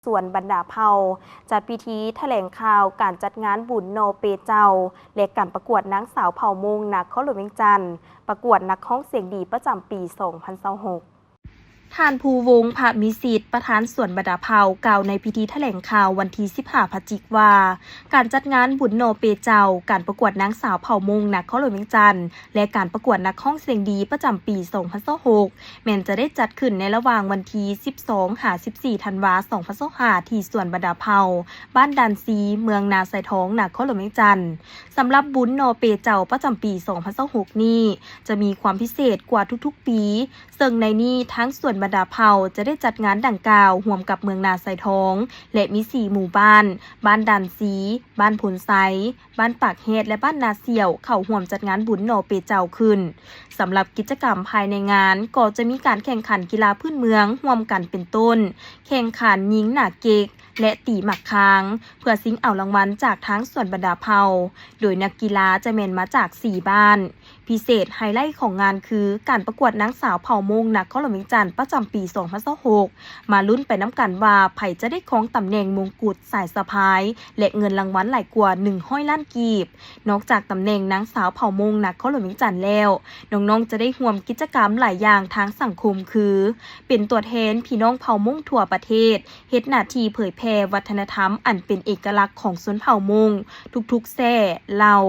ສວນບັນດາເຜົ່າ ຈັດພິທີຖະແຫຼງຂ່າວການຈັດງານບຸນໜໍ່ເປເຈົ້າ ແລະ ການປະກວດນາງສາວເຜົ່າມົ້ງນະຄອນຫຼວງວຽງຈັນ ປະກວດນັກຮ້ອງສຽງດີປະຈຳປີສອງພັນຊາວຫົກ. ທ່ານ ພູວົງ ພະມີສິດ ປະທານສວນບັນດາເຜົ່າ ກ່າວໃນພິທີຖະແຫຼງຂ່າວວັນທີສິບຫ້າ ພະຈິກ ວ່າ ການຈັດງານບຸນໜໍ່ເປເຈົ້າ, ການປະກວດນາງສາວເຜົ່າມົ້ງນະຄອນຫຼວງວຽງຈັນ ແລະ ການປະກວດນັກຮ້ອງສຽງດີປະຈຳປີສອງພັນຊາວຫົກ ແມ່ນຈະໄດ້ຈັດຂຶ້ນໃນລະຫວ່າງວັນທີສິບສອງ ຫາ ສິບສີ່ ທັນວາ ສອງພັນຊາວຫ້າ ທີ່ສວນບັນດາເຜົ່າ ບ້ານດານຊີ ເມືອງນາຊາຍທອງ ນະຄອນຫຼວງວຽງຈັນ. ສຳລັບບຸນໜໍ່ເປເຈົ້າປະຈຳປີສອງພັນຊາວຫົກນີ້ ຈະມີຄວາມພິເສດກວ່າທຸກໆປີ, ເຊິ່ງໃນນີ້ທາງສວນບັນດາເຜົ່າຈະໄດ້ຈັດງານດັ່ງກ່າວຮ່ວມກັບເມືອງນາຊາຍທອງ ແລະ ມີສີ່ໝູ່ບ້ານ, ບ້ານດານຊີ, ບ້ານໂພນໄຊ, ບ້ານປາກແຮດ ແລະ ບ້ານນາສ່ຽວ ເຂົ້າຮ່ວມຈັດງານບຸນໜໍ່ເປເຈົ້າຂຶ້ນ. ສຳລັບກິດຈະກຳພາຍໃນງານ ກໍຈະມີການແຂ່ງຂັນກິລາພື້ນເມືອງຮ່ວມກັນ ເປັນຕົ້ນ ແຂ່ງຂັນຍິງໜາເກັກ ແລະ ຕີໝາກຄາງ ເພື່ອຊິງເອົາລາງວັນຈາກທາງສວນບັນດາເຜົ່າ, ໂດຍນັກກິລາຈະແມ່ນມາຈາກສີ່ບ້ານ. ພິເສດໄຮໄລຂອງງານຄື ການປະກວດນາງສາວເຜົ່າມົ້ງນະຄອນຫຼວງວຽງຈັນປະຈຳປີສອງພັນຊາວຫົກ ມາລຸ້ນໄປນຳກັນວ່າ ໃຜຈະໄດ້ຄອງຕຳແໜ່ງມົງກຸດສາຍສະພາຍ ແລະ ເງິນລາງວັນຫຼາຍກວ່າໜຶ່ງຮ້ອຍລ້ານກີບ. ນອກຈາກຕຳແໜ່ງນາງສາວເຜົ່າມົ້ງນະຄອນຫຼວງວຽງຈັນແລ້ວ, ນ້ອງໆຈະໄດ້ຮ່ວມກິດຈະກຳຫຼາຍຢ່າງທາງສັງຄົມ ຄື ເປັນຕົວແທນພີ່ນ້ອງເຜົ່າມົ້ງທົ່ວປະເທດ ເຮັດໜ້າທີ່ເຜີຍແຜ່ວັດທະນະທຳອັນເປັນເອກະລັກຂອງຊົນເຜົ່າມົ້ງທຸກໆແສ້ເຫຼົ່າ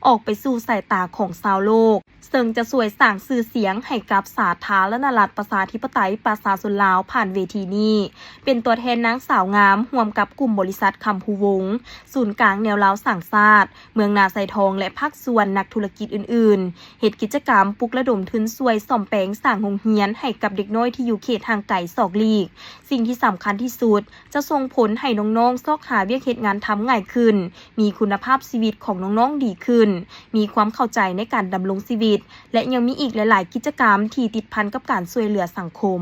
ອອກໄປສູ່ສາຍຕາຂອງຊາວໂລກ, ເຊິ່ງຈະຊ່ວຍສ້າງຊື່ສຽງໃຫ້ກັບສາທາລະນະລັດປະຊາທິປະໄຕປະຊາຊົນລາວຜ່ານເວທີນີ້. ເປັນຕົວແທນນາງສາວງາມ ຮ່ວມກັບກຸ່ມບໍລິສັດຄຳພູວົງ, ສູນກາງແນວລາວສ້າງຊາດ, ເມືອງນາຊາຍທອງ ແລະ ພາກສ່ວນນັກທຸລະກິດອື່ນໆ ເຮັດກິດຈະກຳປຸກລະດົມທຶນຊ່ວຍສ້ອມແປງສ້າງໂຮງຮຽນໃຫ້ກັບເດັກນ້ອຍທີ່ຢູ່ເຂດຫ່າງໄກສອກຫຼີກ. ສິ່ງທີ່ສຳຄັນທີ່ສຸດ ຈະສົ່ງຜົນໃຫ້ນ້ອງໆຊອກຫາວຽກເຮັດງານທຳງ່າຍຂຶ້ນ, ມີຄຸນນະພາບຊີວິດຂອງນ້ອງໆດີຂຶ້ນ, ມີຄວາມເຂົ້າໃຈໃນການດຳລົງຊີວິດ ແລະ ຍັງມີອີກຫຼາຍໆກິດຈະກຳທີ່ຕິດພັນກັບການຊ່ວຍເຫຼືອສັງຄົມ.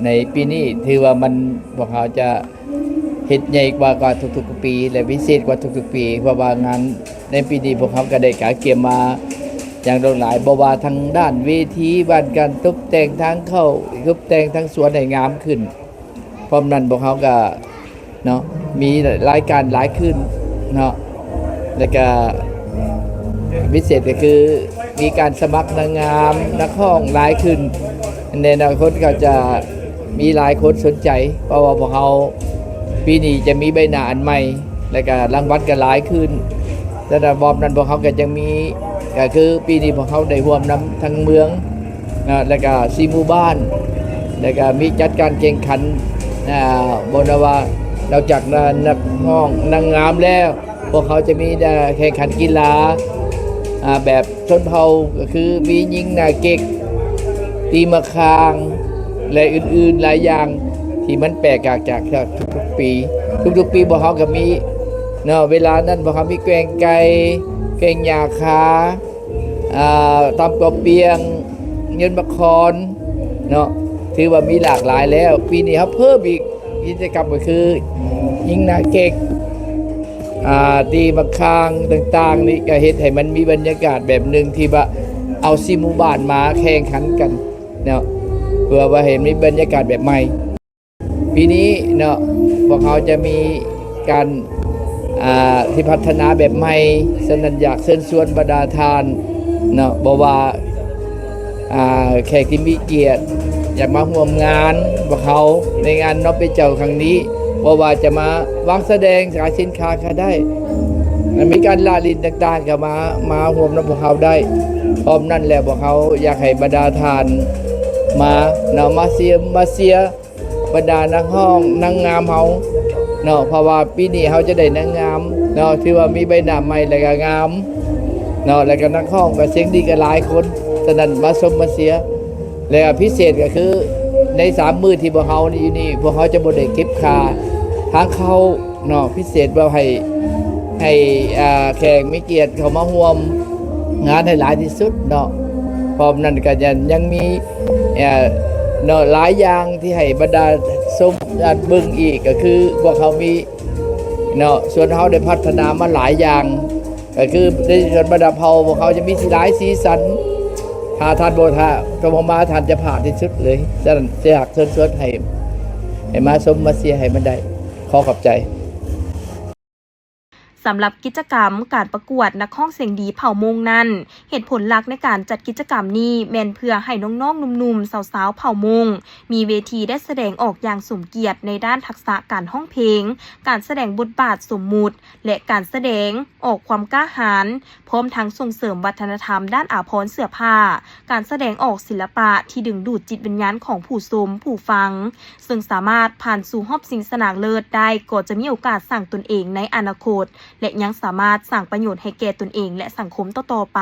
ໃນປີນີ້ຖືວ່າມັນ ພວກເຮົາຈະເຮັດໃຫຍ່ກວ່າ ກວ່າທຸກໆປີ ແລະ ພິເສດກວ່າທຸກໆປີ, ເພາະວ່າງານໃນປີນີ້ພວກເຮົາກໍໄດ້ກະກຽມມາຢ່າງຫຼວງຫຼາຍ, ບໍ່ວ່າທາງດ້ານເວທີ, ດ້ານການຕົບແຕ່ງທາງເຂົ້າ, ຕົບແຕ່ງທາງສວນໃຫ້ງາມຂຶ້ນ. ພ້ອມນັ້ນພວກເຮົາກໍ ເນາະ ມີລາຍການຫຼາຍຂຶ້ນເນາະ ແລ້ວກະພິເສດກໍຄືມີການສະໝັກນາງງາມນັກຮ້ອງຫຼາຍຂຶ້ນ. ໃນອະນາຄົດກໍຈະມີຫຼາຍຄົນສົນໃຈ ເພາະວ່າພວກເຮົາປີນີ້ຈະມີໃບໜ້າອັນໃໝ່ ແລ້ວກະລາງວັນກໍຫຼາຍຂຶ້ນ. ສຳລັບຮອບນັ້ນພວກເຮົາກໍຍັງມີ ກໍຄືປີນີ້ພວກເຮົາໄດ້ຮ່ວມນຳທາງເມືອງ ນະ ແລ້ວກະສີ່ໝູ່ບ້ານ ແລ້ວກະມີຈັດການແຂ່ງຂັນ ອາ ບໍ່ນະວ່າ ນອກຈາກນະ ນັກຮ້ອງນາງງາມແລ້ວ ພວກເຂົາຈະມີ ອາ ແຂ່ງຂັນກິລາ ອາ ແບບຊົນເຜົ່າ ກໍຄືມີຍິງໜ້າເກັກ ຕີມະຄາງ ແລະ ອື່ນໆຫຼາຍຢ່າງ ທີ່ມັນແປກຈາກ ຈາກ ຈາກທຸກໆປີ. ທຸກໆປີພວກເຮົາກໍມີເນາະ ເວລານັ້ນພວກເຮົາມີແກວ່ງໄກ່ ແກວ່ງຫຍ້າຄາ ອ່າ ຕຳກະປຽງ ຍົນມະຄອນເນາະ ຖືວ່າມີຫຼາກຫຼາຍແລ້ວ. ປີນີ້ເຮົາເພີ່ມອີກກິດຈະກຳກໍຄືຍິງໜ້າເກັກ ອ່າ ຕີໝາກຄາງຕ່າງໆນີ້ ກໍເຮັດໃຫ້ມັນມີບັນຍາກາດແບບໜຶ່ງທີ່ວ່າເອົາສີ່ໝູ່ບ້ານມາແຂ່ງຂັນກັນເນາະ ເພື່ອວ່າໃຫ້ມີບັນຍາກາດແບບໃໝ່. ປີນີ້ເນາະ ພວກເຮົາຈະມີການ ອ່າ ທີ່ພັດທະນາແບບໃໝ່, ສະນັ້ນຢາກເຊີນຊວນບັນດາທ່ານເນາະ ບໍ່ວ່າ ອ່າ ແຂກທີ່ມີກຽດຢາກມາຮ່ວມງານພວກເຮົາໃນງານນ້ອງເປເຈົ້າຄັ້ງນີ້ ບໍ່ວ່າຈະມາວາງສະແດງຂາຍສິນຄ້າກໍໄດ້ ແລະ ມີການລະຫຼິ້ນຕ່າງໆກໍມາ ມາຮ່ວມນຳພວກເຮົາໄດ້. ພ້ອມນັ້ນແລ້ວ ພວກເຮົາຢາກໃຫ້ບັນດາທ່ານມາເນາະ ມາຊຽມ ມາເຊຍ ບັນດານັກຮ້ອງນາງງາມເຮົາເນາະ ເພາະວ່າປີນີ້ເຮົາຈະໄດ້ນາງງາມເນາະ ຖືວ່າມີໃບໜ້າໃໝ່ ແລະກະງາມເນາະ ແລະກະນັກຮ້ອງກະສຽງດີກະຫຼາຍຄົນ. ສະນັ້ນມາຊົມມາເຊຍ ແລະກະພິເສດກະຄືໃນສາມມື້ທີ່ພວກເຮົາຢູ່ນີ້ ພວກເຮົາຈະບໍ່ໄດ້ເກັບຄ່າທາງເຂົ້າ ເນາະ ພິເສດວ່າໃຫ້ ໃຫ້ ອ່າ ແຂກມີກຽດເຂົ້າມາຮ່ວມງານໃຫ້ຫຼາຍທີ່ສຸດເນາະ. ພ້ອມນັ້ນກໍຍັງ ຍັງມີ ເອີ ເນາະ ຫຼາຍຢ່າງທີ່ໃຫ້ບັນດາຊົມ ອາ ເບິ່ງອີກ ກໍຄືພວກເຮົາມີເນາະ ສ່ວນເຮົາໄດ້ພັດທະນາມາຫຼາຍຢ່າງ ກໍຄືໃນສ່ວນບັນດາເຜົ່າ ພວກເຮົາຈະມີຫຼາຍສີສັນ. ຖ້າທ່ານບໍ່ ຖ້າ ຖ້າບໍ່ມາ ທ່ານຈະພາດທີ່ສຸດເລີຍ. ສະນັ້ນ ຢາກເຊີນຊວນໃຫ້ ໃຫ້ມາຊົມມາເຊຍໃຫ້ມັນໄດ້. ຂໍຂອບໃຈ. ສຳລັບກິດຈະກຳການປະກວດນັກຮ້ອງສຽງດີເຜົ່າມົ້ງນັ້ນ, ເຫດຜົນຫຼັກໃນການຈັດກິດຈະກຳນີ້ແມ່ນເພື່ອໃຫ້ນ້ອງໆໜຸ່ມໆ ສາວໆເຜົ່າມົ້ງ ມີເວທີໄດ້ສະແດງອອກຢ່າງສົມກຽດໃນດ້ານທັກສະການຮ້ອງເພງ, ການສະແດງບົດບາດສົມມຸດ ແລະ ການສະແດງອອກຄວາມກ້າຫານ, ພ້ອມທັງສົ່ງເສີມວັດທະນະທຳດ້ານອາພອນເສື້ອຜ້າ, ການສະແດງອອກສິລະປະທີ່ດຶງດູດຈິດວິນຍານຂອງຜູ້ຊົມ, ຜູ້ຟັງ, ເຊິ່ງສາມາດຜ່ານສູ່ຮອບຊິງຊະນະເລີດໄດ້ ກໍຈະມີໂອກາດສ້າງຕົນເອງໃນອະນາຄົດ ແລະ ຍັງສາມາດສ້າງປະໂຫຍດໃຫ້ແກ່ຕົນເອງ ແລະ ສັງຄົມຕໍ່ໆໄປ.